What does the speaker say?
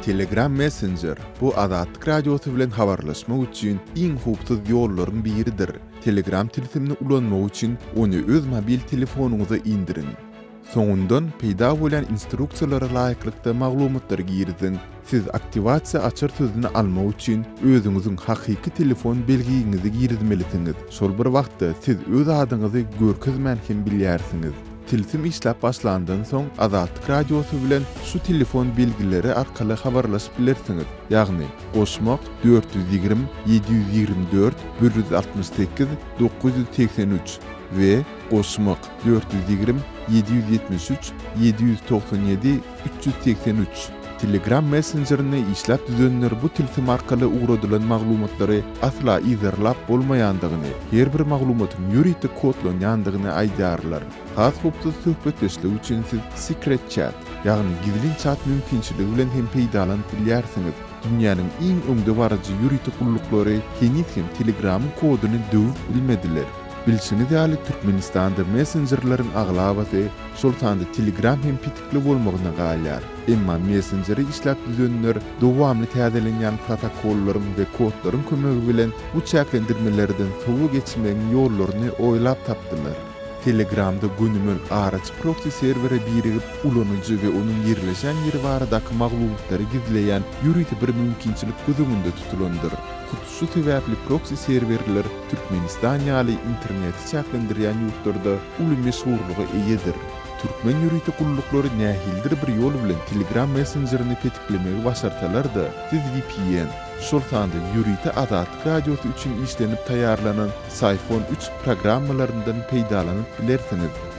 Telegram Messenger, bu Azatlyk Radiosy bilen habarlaşmak üçin iň howpsuz ýollaryň biridir. Telegram tilsimini ulanmak üçin ony öz mobil telefonyňyza indiriň. Soňundan peýda bolýan instruksiýalara laýyklykda maglumatlary giriziň. Siz aktiwasiýa açar sözüni almak üçin özüňiziň hakyky telefon belgiňizi girizmelisiňiz. Şol bir wagtda siz öz adyňyzy görkezmän hem bilýärsiňiz. Tilsim işläp başlandan soň Azatlyk Radiosy bilen şu telefon belgileri arkaly habarlaşyp bilersiňiz, ýagny, goşmak, 420 724 168 983 we goşmak, 420 773 797 383. Telegram messenjerini işläp düzenler bu tilsim arkaly ugradylan maglumatlary asla yzarlap bolmaýandygyny, her bir maglumatyň ýörite kodlanýandygyny aýdýarlar. Has howpsuz söhbetdeşlik üçin siz Secret Chat, ýagny gizlin çat mümkinçiligi bilen hem peýdalanyp bilýärsiňiz. Dünýäniň iň öňdebaryjy ýörite gulluklary heniz hem Telegramyň koduny döwüp bilmediler. Bilşiňiz ýaly, Türkmenistanda messenjerleriň aglabasy, şol sanda Telegram hem petikli bolmagyna galýar. Emma messenjeri işläp düzenler dowamly täzelenýän protokollaryň we kodlaryň kömegi bilen bu çäklendirmelerden sowa geçmegiň ýollaryny oýlap tapdylar. Telegramda gönümel araçy proksi serwere birigip, ulanyjy we onuň ýerleşen ýeri baradaky maglumatlary gizleýän ýörite bir mümkinçilik göz öňünde tutulandyr. Hut şu sebäpli proksi serwerler Türkmenistan ýaly interneti çäklendirýän ýurtlarda uly meşhurlyga eýedir. Türkmen ýörite gulluklary nähilidir bir ýol bilen Telegram messenjerini petiklemegi başarsalar-da, siz vpn, şol sanda ýörite Azatlyk Radiosy üçin işlenip taýýarlanan Syphon üç programmalaryndan peýdalanyp bilersiňiz.